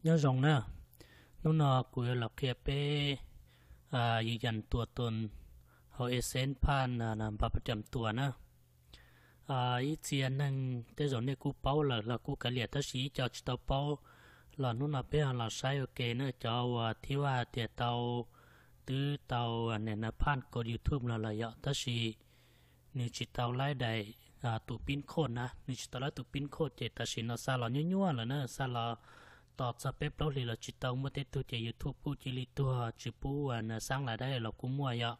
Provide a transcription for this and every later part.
Nyob zoo na, hnub no kuv yuav los qhia peb yws yas tua toos hauv Essence phaj npa pab cam tua na. Ib txhia neeg tej zaum nej kuj paub lawm los kuj kav liam, tab sis ib co tsis tau paub los hnub no peb ho los saib ua ke na. Cov uas thib vaj tias tau, twb tau nim no phaj kov YouTube los lawm yom, tab sis nws tsis tau laib daim tus pib khoj na, nws tsis tau laib tus pib khoj ces tam sim no xa los nyuaj nyuaj lawm na, xa los tos txog peb plaub hlis los tsis tau. Muaj tej tug ces YouTube kuj cia li tuag tsis pub ua na xaab lais daib los kuj muaj yom.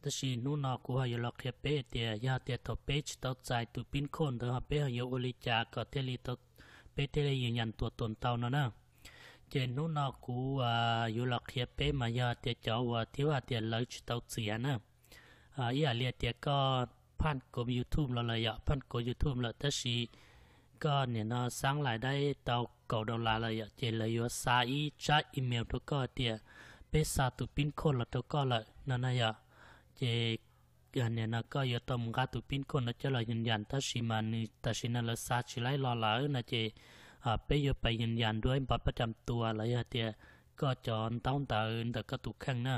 Tab sis hnub no kuv ho yuav los qhia peb tias yog tias thaum peb tsis tau txais tus pib khoj ntawd ho peb ho yuav ua li cas kom thiaj li, peb thiaj li yws yas tua toos tau no na. Ces hnub no kuv yuav los qhia peb mas yog tias cov uas thib vaj tias lawv tsis tau txiav na, ib yam li tias koj phaj kov YouTube los lawm yom, phaj kov YouTube lawm tab sis koj nim no xaab lais daib tau kaum dollar lawm yom, ces lawv yuav xa ib tsab email rau koj tias peb xa tus pib khoj los rau koj lawm no na yom. Ces nim no koj yuav tau mus nqa tus pib khoj no coj los yws yas, tab sis mas nws tam sim no lawv xa tsis laib los lawm no ces peb yuav pais yws yas dua ib npa pab cam tua los yog tias koj cov ntaub ntawv ntawm koj tus kheej na.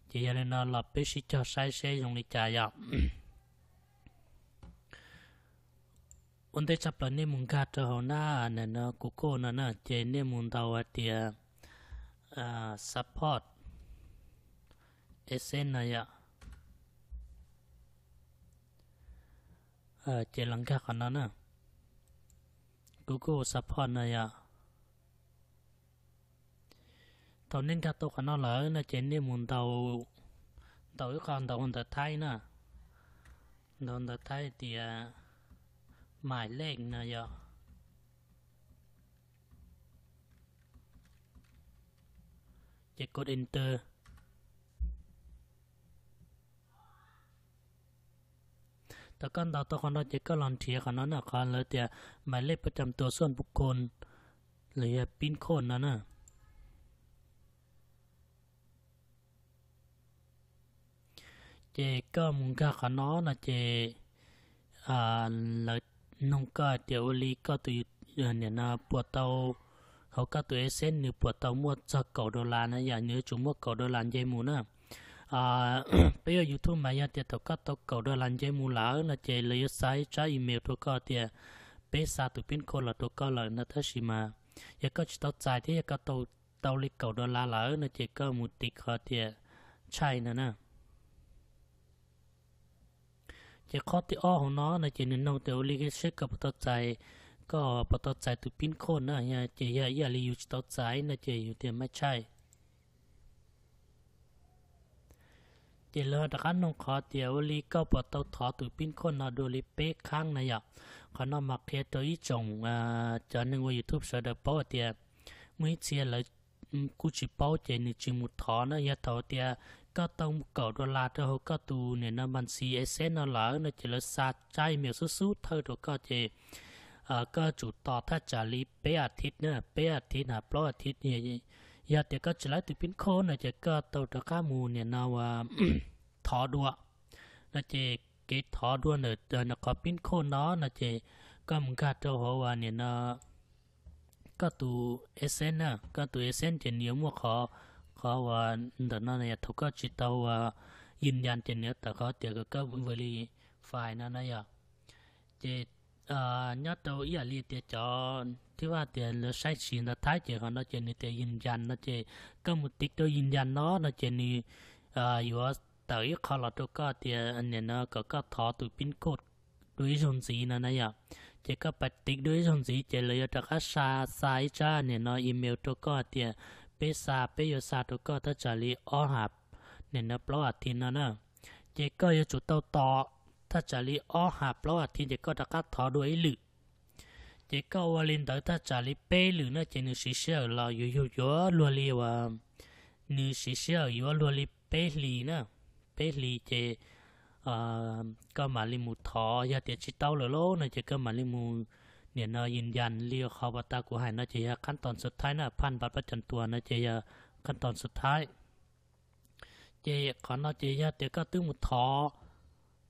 Ces yog li no los peb sib cog saib seb zoo li cas yom. Ua ntej tshaj plaws nej mus nkag rau hauv na, nim no Google no na, ces nej mus ntaus hais tias support Essence no yom. Ces los nkag qhov no na, Google support no yom. Thaum nej nkag tau qhov no lawm no ces nej mus ntaus, ntaus ib qho ntaus ua ntawv Thaib na, ntaus ntawv Thaib tias mais lej no yom. Ces kov enter. Thaum koj ntaus tau qhov no ces koj los nrhiav qhov no na, qhov lawv tias mais lej pab cam tua xuaj pub kos los yog pib khoj no na. Ces koj mus nkag qhov no no ces lawv noog koj tias ua li koj tus, nim no puas tau, hauv koj tus Essence nws puas tau muaj txog kaum dollar na yom, nws yuav tsum muaj kaum dollar nce mus na. Peb ua YouTube mas yog tias thaum koj tau kaum dollar nce mus lawm no ces lawv yuav xa ib tsab email rau koj tias peb xa tus pib khoj los rau koj lawm no, tab sis mas yog koj tsis tau txais thiab yog koj tau, tau li kaum dollar lawm no ces koj mus tiv qhov tias tshaj no na. Ces qhov thib ob hauv no no ces nws noog tias ua li seb koj puas tau txais, koj puas tau txais tus pib khoj na, ces yog ib yam li yus tsis tau txais no ces yus tias maj tshaj. Ces lawv rov qab noog qhov tias ua li koj puas tau thov tus pib khoj no dua li peb qhab na yom. Qhov no mas qhia rau ib tsoom cov neeg ua YouTube sawv daws paub hais tias muaj ib txhia lawv kuj tsis paub ces nws tsis mus thov na. Yog thaum tias koj tau kaum dollar rau hauv koj tus nim no mas xis Essence no lawm no ces lawv xa tsab email xub xub thawj rau koj ces koj tsum tos thaj tsam li peb a thiv na, peb a thiv hab plaub a thiv. Yog tias koj tsis laib tus pib khoj no ces koj tau rov qab mus nim no ua thov dua no ces kev thov dua ntawm qhov pib khoj no no ces koj mus nkag rau hauv ua nim no koj tus Essence na, koj tus Essence ces nws yuav muaj qhov, qhov uas ntawm no yog thaum koj tsis tau ua yws yas ces nws yuav tawm qhov tias kom koj verify no na yom. Ces nyob rau ib yam li tias cov thib vaj tias lawv saib tsis ntawv Thaib ces qhov no ces nws tias yws yas no ces koj mus tiv rau yws yas no no ces nws yuav tawm ib qho los rau koj tias nim no kom koj thov tus pib khoj dua ib zaug ntxiv no na yom. Ces koj pais tiv dua ib zaug ntxiv ces lawv yuav rov qab xa, xa ib tsab nim no email rau koj tias peb xa, peb yuav xa rau koj thaj tsam li ob hab nim no plaub a thiv no na. Ces koj yuav tsum tau tos thaj tsam li ob hab plaub a thiv ces koj rov qab thov dua ib lwm. Ces koj ua li ntawd thaj tsam li peb lwm no ces nws siv sij hawm los yuav yug yuav luag li uas, nws siv sij hawm yuav luag li peb hlis na, peb hlis ces koj mam li mus thov. Yog tias tsis tau lawm lauj no ces koj mam li mus nim no yws yas li qhov uas tas kuv hais no ces yog khab toos xub thaib na, phaj npa pab cam tua no ces yog khab toos xub thaib. Ces qhov no ces yog tias koj twb mus thov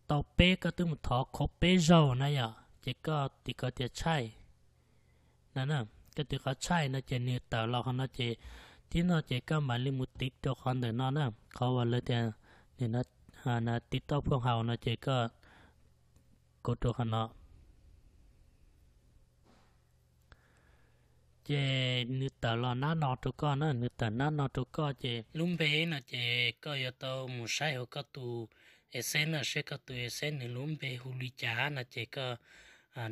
tau peb, koj twb mus thov khov peb zaug na yom, ces koj tiv qhov tias tshaj no na. Koj tiv qhov tshaj no ces nws tawm los qhov no ces, tib no ces koj mam li mus tiv rau qhov ntawm no na, qhov uas lawv tias, tiv toj phooj haus no ces koj kov rau qhov no. Ces nws tawm los nab no rau koj na, nws tawm nab no rau koj ces lub npe no ces koj yuav tau mus saib hauv koj tus Excel na, saib koj tus Excel nws lub npe hu li cas no ces koj,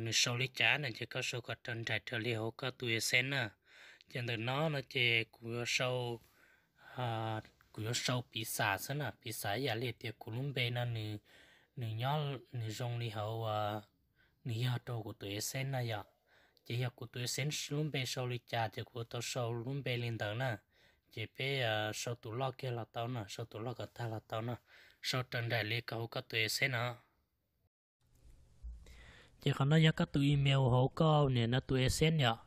nws sau li cas no ces koj sau kom raws nraim raws li hauv koj tus Excel na. Ces ntawm no no ces kuv yuav sau, kuv yuav sau piv xam xwb na, piv xam ib yam li tias kuv lub npe no nws, nws nyob, nws zoo li hauv, nws yog rau kuv tus Excel na yom. Ces yog kuv tus Excel lub npe sau li cas ces kuv tau sau lub npe li ntawd na. Ces peb sau tus loj kiag los tau na, sau tus loj kom tag los tau na, sau raws nraim li koj hauv koj tus Excel no. Ces qhov no yog koj tus email hauv koj niam no tus Excel yom,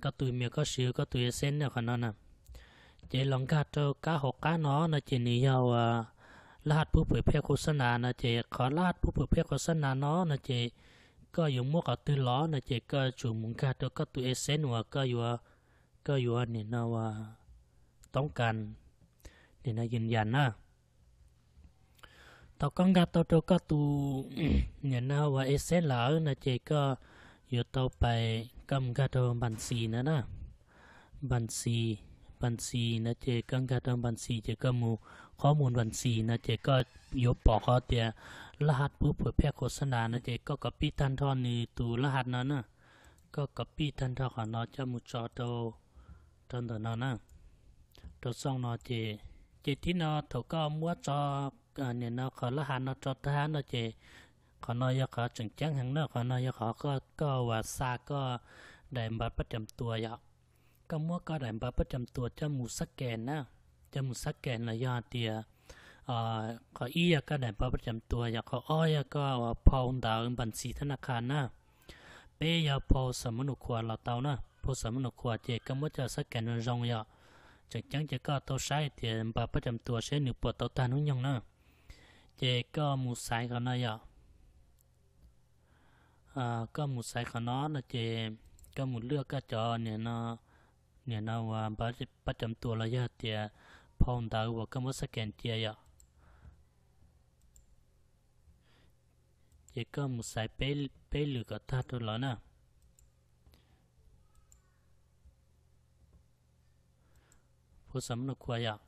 koj tus email koj siv koj tus Excel na qhov no na. Ces los nkag rau kab hauv qab no no ces nws yog uas laj haj pub pawm phej khos xab nas no ces qhov laj haj pub pawm phej khos xab nas no no ces koj yuav muab qhov twg los no ces koj yuav tsum mus nkag rau koj tus Excel uas koj yuav, koj yuav nim no uas toob kas nim no yws yas na. Thaum koj nkag tau rau koj tus nim no uas Excel lawm no ces koj yuav tau pais koj mus nkag rau npas xis na na. Npas xis, npas xis no ces koj nkag rau npas xis ces koj mus qhov mus npas xis no ces koj yuav pom qhov tias laj haj pub pawm phej khos xab nas no ces koj copy tag nrho nws tus laj haj no na. Koj copy tag nrho qhov no coj mus tso rau, rau ntawm no na, rau xooj no ces, ces tib no thaum koj muab tso nim no qhov laj haj no tso tag no ces qhov no yog qhov tseem ceeb heev na, qhov no yog qhov koj uas xa koj daim npav pab cam tuas yom. Koj muab koj daim npav pab cam tuas coj mus xab kes na, coj mus xab kes los yog hais tias qhov ib yog koj daim npav pab cam tuas yom, qhov ob yog koj uas phau ntawv npas xis thab na qha na. Peb yog phau xam mab nus khuas los tau na, phau xam mab nus khuas ces koj muab coj xab kes zoo zoo yom. Tseem ceeb ces koj tau saib tias npav pab cam tuas seb nws puas tau tag hnub nyoog na. Ces koj mus xaiv qhov no yom. Koj mus xaiv qhov no no ces koj mus lwaj koj cov nim no uas npav pab cam tuas los yog tias phau ntawv uas koj muab xab kes cia yom. Ces koj mus xaiv peb lwm kom tag rau lawv na. Phau xam mab nus khuas yom.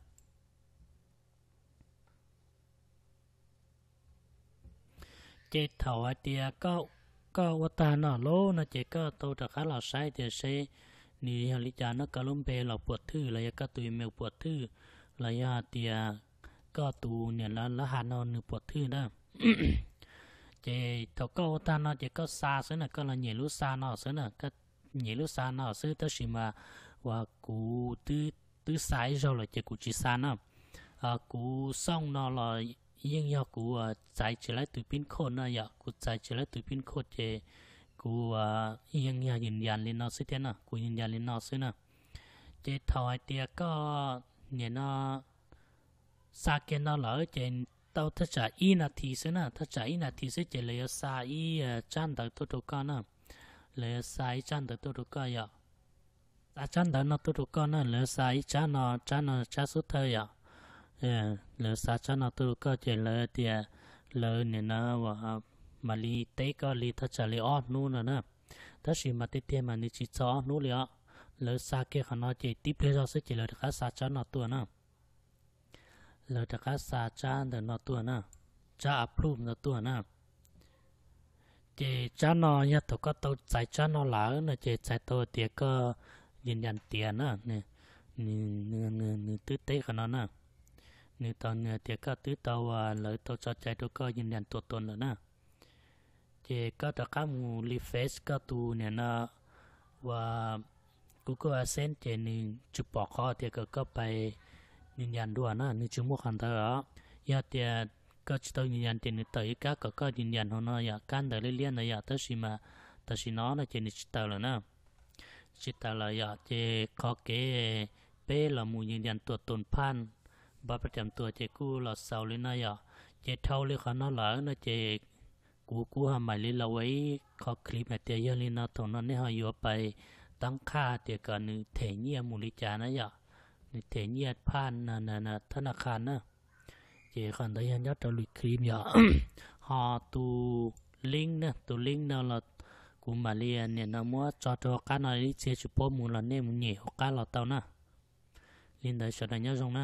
Ces thaum hais tias koj ua tag no lawm no ces koj tau rov qab los saib tias seb nws yog li cas no, koj lub npe los puas thwj los yog koj tus email puas thwj los yog hais tias koj tus niam lab haj no nws puas thwj na. Ces thaum koj ua tag no ces koj xa xwb na, koj los nyem lub xa no xwb na, koj nyem lub xa no xwb, tab sis mas uas kuv twb xa ib zaug lawm ces kuv tsis xa na. Kuv xooj no los yeej yog kuv txais tsis laib tus pin code no yom, kuv txais tsis laib tus pin code ces kuv yeej yog yws yas li no xwb thiab na, kuv yws yas li no xwb na. Ces thaum hais tias koj nim no xa kiag no lawm ces tau thaj tsam ib nas this xwb na, thaj tsam ib nas this xwb ces lawv yuav xa ib tsab ntawv tuaj rau koj na. Lawv yuav xa ib tsab ntawv tuaj rau koj yom. Xa tsab ntawv no tuaj rau koj na, lawv xa ib tsab no, tsab no tsab xub thawj yom. Lawv xa tsab no tuaj rau koj ces lawv tias lawv nim no uas mam li teb koj li thaj tsam li ob hnub no na. Tab sis mas tiag tiag mas nws tsis txog ob hnub li os. Lawv xa kiag qhov no ces tib pliag zog xwb ces lawv rov qab xa tsab no tuaj na. Lawv rov qab xa tsab ntawm no tuaj na, tsab approve no tuaj na. Ces tsab no yog thaum koj tau txais tsab no lawm no ces txhais tau tias koj yws yas tiav na. Nws twb teb qhov no na, nws tau nws tias koj twb tau, lawv tau tso cai rau koj yws yas tua tus lawm na. Ces koj rov qab mus refresh koj tus nim no uas Google AdSense ces nws tsis pom qhov tias kom koj pais yws yas dua na, nws tsis muaj qhov ntawd os. Yog tias koj tsis tau yws yas ces nws tawm ib kab kom koj yws yas hauv no yom, kab ntawv liab liab ntawd yom, tab sis mas tam sim no no ces nws tsis tawm lawm na. Tsis tawm lawm yom, ces qhov kev peb los mus yws yas tua tus phaj npav pab cam tuas ces kuj los xaus li no yom. Ces dhau li qhov no lawm no ces kuv kuj ho mam li los ua ib qho clip hais tias yog li no thaum no nej ho yuav pais tab qhaj tias kom nws them nyiaj mus li cas na yom, nws them nyiaj phaj thab na kha na. Ces qhov ntawd yog nyob rau lwm clip yom. Ho tus link na, tus link no los kuv mam li nim no muab tso rau hauv qab no ib txhia tsis paub mus los nej mus nyem hauv qab los tau na. Li ntawd sawv daws nyob zoo na.